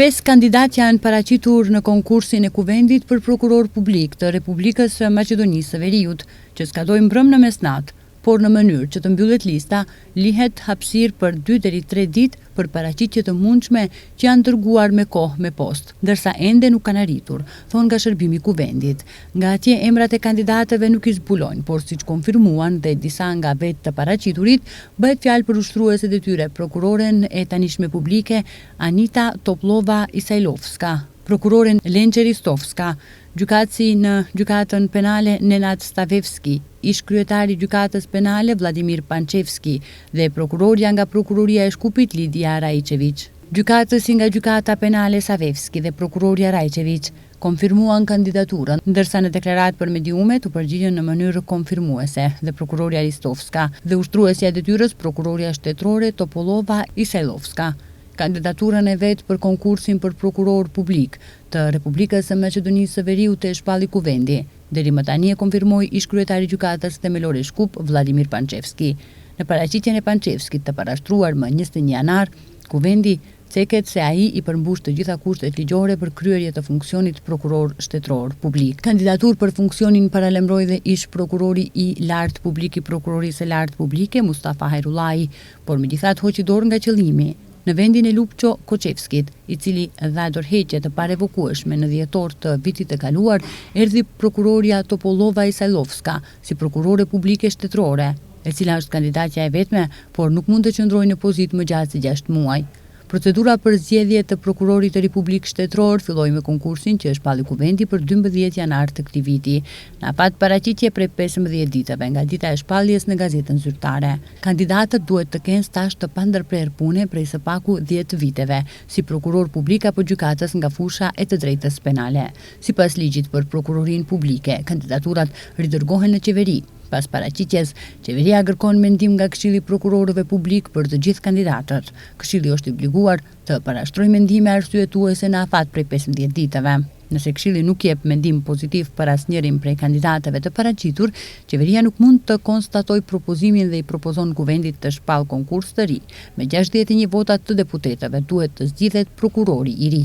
Pesë kandidatë janë paraqitur në konkursin e Kuvendit për prokuror publik të Republikës së Maqedonisë së Veriut, që skadoi mbrëmë në mesnatë, por në mënyrë që të mbyllet lista, lihet hapësirë për dy deri tre ditë për paraqitje të mundshme që janë dërguar me kohë me postë, ndërsa ende nuk kanë arritur, thonë nga shërbimi i Kuvendit. Nga atje emrat e kandidatëve nuk i zbulojnë, por siç konfirmuan dhe disa nga vetë të paraqiturit, bëhet fjalë për ushtruese detyre prokuroren e tanishme publike Anita Topllova Isajlovska, prokuroren Lençe Ristovska, gjykatësi në Gjykatën Penale Nenad Stavevski, ish-kryetari i Gjykatës Penale Vlladimir Pançevski dhe prokurorja nga Prokuroria e Shkupit Lidija Raiçeviq. Gjykatësi nga Gjykata Penale Savevski dhe prokurorja Raiçeviq konfirmuan kandidaturën, ndërsa në deklaratë për mediumet u përgjigjën në mënyrë konfirmuese dhe prokurorja Ristovska dhe ushtruesja e detyrës prokurorja shtetërore Topollova Isajllovska. Kandidaturën e vet për konkursin për prokuror publik të Republikës së Maqedonisë së Veriut e shpalli Kuvendi. Deri më tani e konfirmoi ish-kryetari i Gjykatës Themelore Shkup, Vlladimir Pançevski. Në paraqitjen e Pançevskit të parashtruar më 21 janar, Kuvendi ceket se ai i përmbush të gjitha kushtet ligjore për kryerje të funksionit prokuror shtetëror publik. Kandidaturë për funksionin paralajmëroi dhe ish-prokurori i Lartë Publik i Prokurorisë së Lartë Publike, Mustafa Hajrullahi, por megjithatë hoqi dorë nga qëllimi, në vendin e Lupço Koçevskit, i cili dha dorëheqje të parevokueshme në dhjetor të vitit të kaluar, erdhi prokurorja Topollova Isajllovska si prokurore publike shtetërore, e cila është kandidatja e vetme, por nuk mund të qëndrojë në pozitë më gjatë se gjashtë muaj. Procedura për zgjedhje të prokurorit të ri publik shtetëror filloi me konkursin që e shpalli Kuvendi për 12 janar të këtij viti, në afat paraqitje prej 15 ditëve nga dita e shpalljes në gazetën zyrtare. Kandidatët duhet të kenë stazh të pandërprerë pune prej së paku 10 viteve, si prokuror publik apo gjykatës nga fusha e të drejtës penale. Sipas ligjit për prokurorinë publike, kandidaturat ridërgohen në qeveri. Pas paraqitjes, qeveria kërkon mendim nga Këshilli i Prokurorëve Publik për të gjithë kandidatët. Këshilli është i obliguar të parashtrojë mendime arsyetuese në afat prej 15 ditëve. Nëse Këshilli nuk jep mendim pozitiv për asnjërin prej kandidatëve të paraqitur, qeveria nuk mund të konstatojë propozimin dhe i propozon Kuvendit të shpallë konkurs të ri. Me 61 vota të deputetëve duhet të zgjidhet prokurori i ri.